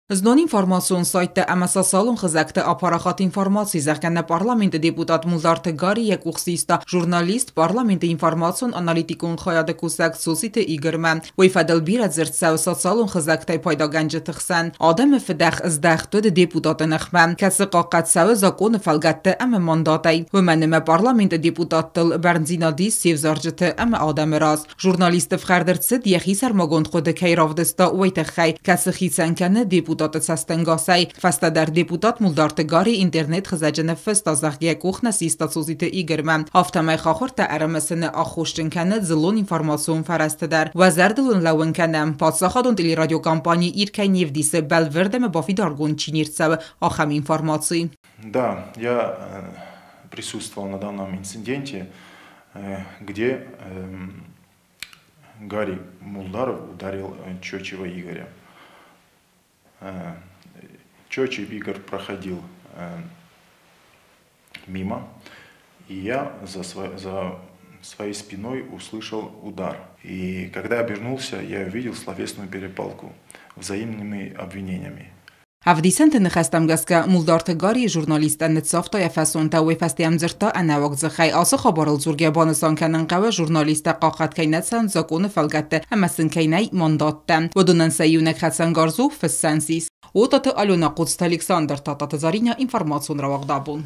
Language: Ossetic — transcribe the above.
Знон информацион сайттӕ ӕмӕ социалон хызӕгты апарахат информаци, зӕгъгӕ, нӕ парламенты депутат Мулдарты Гарри йӕ къух систа журналист, парламенты информацион-аналитикон хайады кусӕг Цоциты Игормӕ. Уый фӕдыл бирӕ дзырд цӕуы социалон хызӕгтӕй пайдагӕнджыты хсӕн. Адӕмы фыдӕх здӕхт уыд депутаты ныхмӕ, кӕцы хъахъхъӕд цӕуы законы фӕлгӕтты ӕмӕ мандатӕй. Уымӕн ӕмӕ парламенты депутаттыл бӕрндзинад ис се взарджыты ӕмӕ адӕмы раз. Журналисты фхӕрд ӕрцыд, йӕхи сӕрмагонд хъуыды кӕй равдыста, уый тыххӕй, кӕцы хицӕн кӕны депутаты цӕстӕнгасӕй. Фӕстӕдӕр депутат Мулдарты Гарри интернет-хызӕджы ныффыста, зӕгъгӕ, къух нӕ систа Цоциты Игормӕ. Афтӕмӕй хахуыртӕ ӕрымысыны аххосджын кӕны дзыллон информацион фӕрӕзты дӕр. Уӕ зӕрдыл ын лӕууын кӕнӕм, паддзахадон телерадиокомпани Ир кӕй не вдисы, бӕлвырд ӕмӕ бафидаргонд чи не рцӕуы, ахӕм информаци. Да, я присутствовал на данном инциденте, где Гарри Мулдаров ударил Чочева Игоря. Чочев Игорь проходил мимо, и я за своей спиной услышал удар. И когда обернулся, я увидел словесную перепалку взаимными обвинениями. Ӕвдисӕнты ныхӕстӕм гӕсгӕ, Мулдарты Гарри журналисттӕн ныццавта йӕ фӕсонтӕ, уый фӕстӕ йӕм дзырдта ӕнӕуаг дзыхӕй. Ацы хабарыл дзургӕ банысан кӕнын хъӕуы, журналисттӕ хъахъхъӕд кӕй нӕ цӕуынц законы фӕлгӕтты ӕмӕ сын кӕй нӕй мандаттӕ. Уыдонӕн сӕ иунӕг хӕцӕнгарз у фыссӕн сис. Отаты Алена, Хъоцты Александр, Тататы Заринӕ, информацион рауагъдабон.